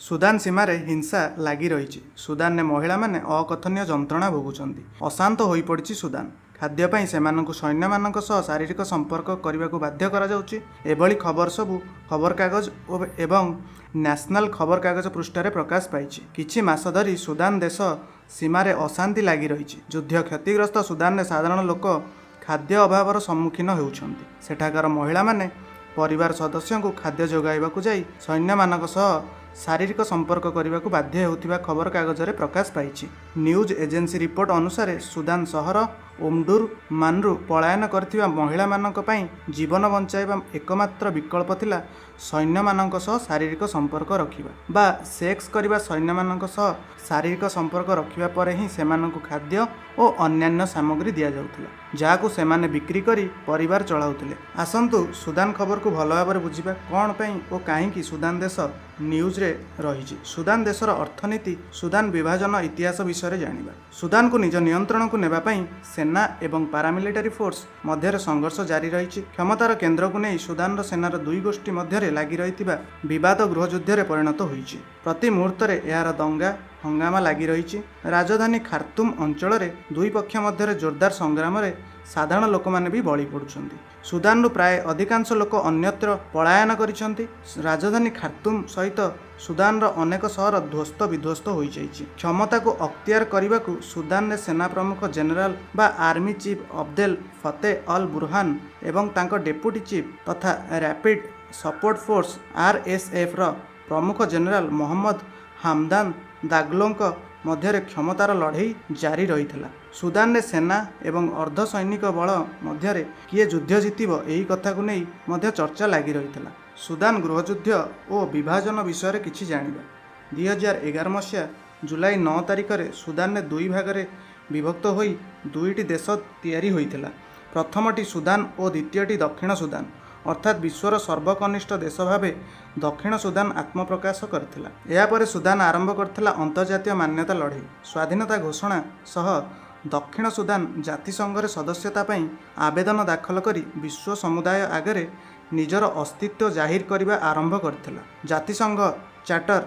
Sudan ସୀମାରେ ହିଂସା ଲାଗି ରହିଛି। ସୁଦାନରେ ମହିଳାମାନେ ଅକଥନୀୟ ଯନ୍ତ୍ରଣା ଭୋଗୁଛନ୍ତି। ଅଶାନ୍ତ ହୋଇପଡ଼ିଛି ସୁଦାନ। ଖାଦ୍ୟ ପାଇଁ ସେମାନଙ୍କୁ ସୈନ୍ୟମାନଙ୍କ ସହ ଶାରୀରିକ ସମ୍ପର୍କ କରିବାକୁ ବାଧ୍ୟ କରାଯାଉଛି। ଏଭଳି ଖବର ସବୁ ଖବରକାଗଜ ଓ ଏବଂ ନ୍ୟାସନାଲ ଖବରକାଗଜ ପୃଷ୍ଠାରେ ପ୍ରକାଶ ପାଇଛି। କିଛି ମାସ ଧରି ସୁଦାନ ଦେଶ ସୀମାରେ ଅଶାନ୍ତି ଲାଗି ରହିଛି। ଯୁଦ୍ଧ କ୍ଷତିଗ୍ରସ୍ତ ସୁଦାନରେ ସାଧାରଣ ଲୋକ ଖାଦ୍ୟ ଅଭାବର ସମ୍ମୁଖୀନ ହେଉଛନ୍ତି। ସେଠାକାର ମହିଳାମାନେ ପରିବାର ସଦସ୍ୟଙ୍କୁ ଖାଦ୍ୟ ଯୋଗାଇବାକୁ ଯାଇ ସୈନ୍ୟମାନଙ୍କ ସହ ଶାରୀରିକ ସମ୍ପର୍କ କରିବାକୁ ବାଧ୍ୟ ହେଉଥିବା ଖବରକାଗଜରେ ପ୍ରକାଶ ପାଇଛି। ନ୍ୟୁଜ୍ ଏଜେନ୍ସି ରିପୋର୍ଟ ଅନୁସାରେ ସୁଦାନ ସହର ଓମଡୁରମାନରୁ ପଳାୟନ କରିଥିବା ମହିଳାମାନଙ୍କ ପାଇଁ ଜୀବନ ବଞ୍ଚାଇବା ଏକମାତ୍ର ବିକଳ୍ପ ଥିଲା ସୈନ୍ୟମାନଙ୍କ ସହ ଶାରୀରିକ ସମ୍ପର୍କ ରଖିବା ବା ସେକ୍ସ କରିବା। ସୈନ୍ୟମାନଙ୍କ ସହ ଶାରୀରିକ ସମ୍ପର୍କ ରଖିବା ପରେ ହିଁ ସେମାନଙ୍କୁ ଖାଦ୍ୟ ଓ ଅନ୍ୟାନ୍ୟ ସାମଗ୍ରୀ ଦିଆଯାଉଥିଲା, ଯାହାକୁ ସେମାନେ ବିକ୍ରି କରି ପରିବାର ଚଳାଉଥିଲେ। ଆସନ୍ତୁ ସୁଦାନ ଖବରକୁ ଭଲ ଭାବରେ ବୁଝିବା, କ'ଣ ପାଇଁ ଓ କାହିଁକି ସୁଦାନ ଦେଶ ନ୍ୟୁଜ୍ରେ ରହିଛି। ସୁଦାନ ଦେଶର ଅର୍ଥନୀତି, ସୁଦାନ ବିଭାଜନ ଇତିହାସ ବିଷୟରେ ଜାଣିବା। ସୁଦାନକୁ ନିଜ ନିୟନ୍ତ୍ରଣକୁ ନେବା ପାଇଁ ସେନା ଏବଂ ପାରାମିଲିଟାରୀ ଫୋର୍ସ ମଧ୍ୟରେ ସଂଘର୍ଷ ଜାରି ରହିଛି। କ୍ଷମତାର କେନ୍ଦ୍ରକୁ ନେଇ ସୁଦାନର ସେନାର ଦୁଇ ଗୋଷ୍ଠୀ ମଧ୍ୟରେ ଲାଗି ରହିଥିବା ବିବାଦ ଗୃହଯୁଦ୍ଧରେ ପରିଣତ ହୋଇଛି। ପ୍ରତି ମୁହୂର୍ତ୍ତରେ ଏହାର ଦଙ୍ଗା ହଙ୍ଗାମା ଲାଗି ରହିଛି। ରାଜଧାନୀ ଖାର୍ତୁମ ଅଞ୍ଚଳରେ ଦୁଇ ପକ୍ଷ ମଧ୍ୟରେ ଜୋରଦାର ସଂଗ୍ରାମରେ ସାଧାରଣ ଲୋକମାନେ ବି ବଳି ପଡ଼ୁଛନ୍ତି। ସୁଦାନରୁ ପ୍ରାୟ ଅଧିକାଂଶ ଲୋକ ଅନ୍ୟତ୍ର ପଳାୟନ କରିଛନ୍ତି। ରାଜଧାନୀ ଖାର୍ତୁମ ସହିତ ସୁଦାନର ଅନେକ ସହର ଧ୍ୱସ୍ତ ବିଧ୍ୱସ୍ତ ହୋଇଯାଇଛି। କ୍ଷମତାକୁ ଅକ୍ତିଆର କରିବାକୁ ସୁଦାନରେ ସେନା ପ୍ରମୁଖ ଜେନେରାଲ ବା army chief Abdel Fattah al Burhan ଏବଂ ତାଙ୍କ ଡେପୁଟି ଚିଫ୍ ତଥା ରାପିଡ୍ ସପୋର୍ଟ ଫୋର୍ସ ଆର୍ଏସ୍ଏଫ୍ର ପ୍ରମୁଖ ଜେନେରାଲ ମହମ୍ମଦ ହାମଦାନ ଦାଗଲୋଙ୍କ ମଧ୍ୟରେ କ୍ଷମତାର ଲଢ଼େଇ ଜାରି ରହିଥିଲା। ସୁଦାନରେ ସେନା ଏବଂ ଅର୍ଦ୍ଧସୈନିକ ବଳ ମଧ୍ୟରେ କିଏ ଯୁଦ୍ଧ ଜିତିବ, ଏହି କଥାକୁ ନେଇ ମଧ୍ୟ ଚର୍ଚ୍ଚା ଲାଗି ରହିଥିଲା। ସୁଦାନ ଗୃହଯୁଦ୍ଧ ଓ ବିଭାଜନ ବିଷୟରେ କିଛି ଜାଣିବା। 2011 ମସିହା ଜୁଲାଇ 9 ତାରିଖରେ ସୁଦାନରେ ଦୁଇ ଭାଗରେ ବିଭକ୍ତ ହୋଇ ଦୁଇଟି ଦେଶ ତିଆରି ହୋଇଥିଲା। ପ୍ରଥମଟି ସୁଦାନ ଓ ଦ୍ୱିତୀୟଟି ଦକ୍ଷିଣ ସୁଦାନ। ଅର୍ଥାତ୍ ବିଶ୍ୱର ସର୍ବକନିଷ୍ଠ ଦେଶ ଭାବେ ଦକ୍ଷିଣ ସୁଦାନ ଆତ୍ମପ୍ରକାଶ କରିଥିଲା। ଏହାପରେ ସୁଦାନ ଆରମ୍ଭ କରିଥିଲା ଅନ୍ତର୍ଜାତୀୟ ମାନ୍ୟତା ଲଢ଼େଇ। ସ୍ୱାଧୀନତା ଘୋଷଣା ସହ ଦକ୍ଷିଣ ସୁଦାନ ଜାତିସଂଘରେ ସଦସ୍ୟତା ପାଇଁ ଆବେଦନ ଦାଖଲ କରି ବିଶ୍ୱ ସମୁଦାୟ ଆଗରେ ନିଜର ଅସ୍ତିତ୍ୱ ଜାହିର କରିବା ଆରମ୍ଭ କରିଥିଲା। ଜାତିସଂଘ ଚାର୍ଟର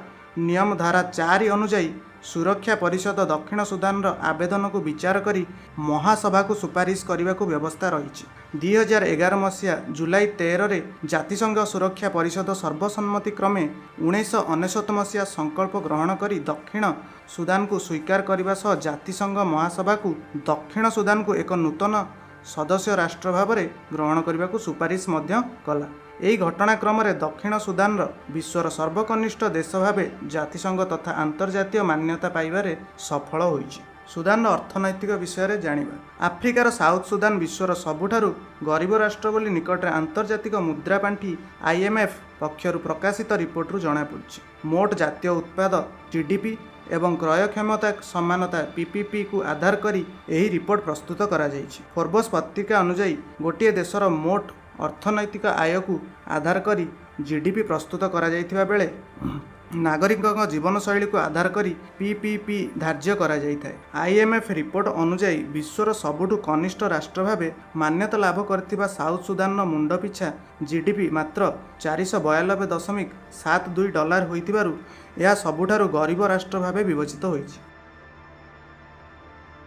ନିୟମ ଧାରା 4 ଅନୁଯାୟୀ ସୁରକ୍ଷା ପରିଷଦ ଦକ୍ଷିଣ ସୁଦାନର ଆବେଦନକୁ ବିଚାର କରି ମହାସଭାକୁ ସୁପାରିଶ କରିବାକୁ ବ୍ୟବସ୍ଥା ରହିଛି। 2011 ମସିହା ଜୁଲାଇ 13ରେ ଜାତିସଂଘ ସୁରକ୍ଷା ପରିଷଦ ସର୍ବସମ୍ମତି କ୍ରମେ 1999 ମସିହା ସଂକଳ୍ପ ଗ୍ରହଣ କରି ଦକ୍ଷିଣ ସୁଦାନକୁ ସ୍ୱୀକାର କରିବା ସହ ଜାତିସଂଘ ମହାସଭାକୁ ଦକ୍ଷିଣ ସୁଦାନକୁ ଏକ ନୂତନ ସଦସ୍ୟ ରାଷ୍ଟ୍ର ଭାବରେ ଗ୍ରହଣ କରିବାକୁ ସୁପାରିଶ ମଧ୍ୟ କଲା। ଏହି ଘଟଣାକ୍ରମରେ ଦକ୍ଷିଣ ସୁଦାନର ବିଶ୍ୱର ସର୍ବକନିଷ୍ଠ ଦେଶ ଭାବେ ଜାତିସଂଘ ତଥା ଆନ୍ତର୍ଜାତୀୟ ମାନ୍ୟତା ପାଇବାରେ ସଫଳ ହୋଇଛି। ସୁଦାନର ଅର୍ଥନୈତିକ ବିଷୟରେ ଜାଣିବା। ଆଫ୍ରିକାର ସାଉଥ ସୁଦାନ ବିଶ୍ୱର ସବୁଠାରୁ ଗରିବ ରାଷ୍ଟ୍ର ବୋଲି ନିକଟରେ ଆନ୍ତର୍ଜାତିକ ମୁଦ୍ରା ପାଣ୍ଠି ଆଇଏମ୍ଏଫ୍ ପକ୍ଷରୁ ପ୍ରକାଶିତ ରିପୋର୍ଟରୁ ଜଣାପଡ଼ିଛି। ମୋଟ ଜାତୀୟ ଉତ୍ପାଦ ଜିଡିପି ଏବଂ କ୍ରୟ କ୍ଷମତା ସମାନତା ପିପିପିକୁ ଆଧାର କରି ଏହି ରିପୋର୍ଟ ପ୍ରସ୍ତୁତ କରାଯାଇଛି। ଫୋର୍ବସ୍ ପତ୍ରିକା ଅନୁଯାୟୀ ଗୋଟିଏ ଦେଶର ମୋଟ ଅର୍ଥନୈତିକ ଆୟକୁ ଆଧାର କରି ଜିଡିପି ପ୍ରସ୍ତୁତ କରାଯାଇଥିବା ବେଳେ ନାଗରିକଙ୍କ ଜୀବନଶୈଳୀକୁ ଆଧାର କରି ପିପିପି ଧାର୍ଯ୍ୟ କରାଯାଇଥାଏ। ଆଇଏମ୍ଏଫ୍ ରିପୋର୍ଟ ଅନୁଯାୟୀ ବିଶ୍ୱର ସବୁଠୁ କନିଷ୍ଠ ରାଷ୍ଟ୍ର ଭାବେ ମାନ୍ୟତା ଲାଭ କରିଥିବା ସାଉଥ ସୁଦାନର ମୁଣ୍ଡ ପିଛା ଜିଡିପି ମାତ୍ର 492.72 ଡଲାର ହୋଇଥିବାରୁ ଏହା ସବୁଠାରୁ ଗରିବ ରାଷ୍ଟ୍ର ଭାବେ ବିବେଚିତ ହୋଇଛି।